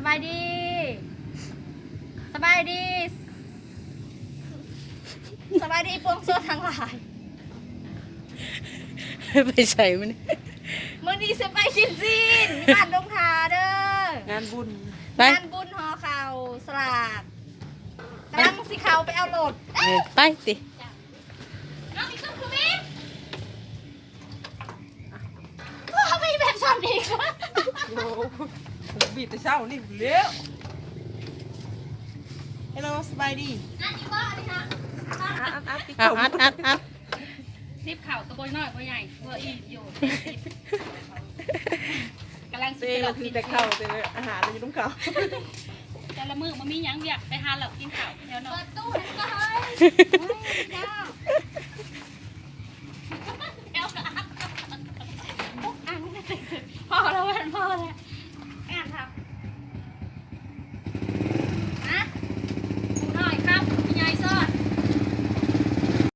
ສະບາຍດີ ສະບາຍດີ ສະບາຍດີປວງຊົນທັງຫຼາຍ. ໄປໃສມື້ນີ້? ມື້ນີ້ຊິໄປກິນຊີ້ນ ຢູ່ບ້ານດົງທາເດີ ງານບຸນ ໄປ ງານບຸນຫໍ່ເຂົ້າສະຫຼາກ ກຳລັງຊິເຂົ້າໄປເອົາລົດ. ເອີ ໄປຕິ. ເອົາອີກຊຸດຄືມີ ໂອ້ ມີແບບຊ້ອນອີກ ໂອ້ ບີບແຕ່ເຊົ້ານີ້ແລ້ວ. ເຮລໂລ ສະບາຍດີ. ອັດອີກບໍ່ອັນນີ້ນະ? ອັດ ອັດ ອັດ ອັດ ອັດ ອັດ. ຕິບເຂົ້າກໍບໍ່ນ້ອຍບໍ່ໃຫຍ່ ບໍ່ອີກຢູ່ ກຳລັງຊິໄປເລາະກິນ ແຕ່ເຂົ້າ ແຕ່ອາຫານລະຢູ່ນຳເຂົາ. ແຕ່ລະມື້ບໍ່ມີຫຍັງວຽກ ໄປຫາເລາະກິນເຂົ້າແຖວນອກ ເປີດຕູ້ໃຫ້ກໍເຮີ້ຍ ເຈົ້າ ແຖວກໍອັດ ພອແລ້ວ ພໍແລ້ວ.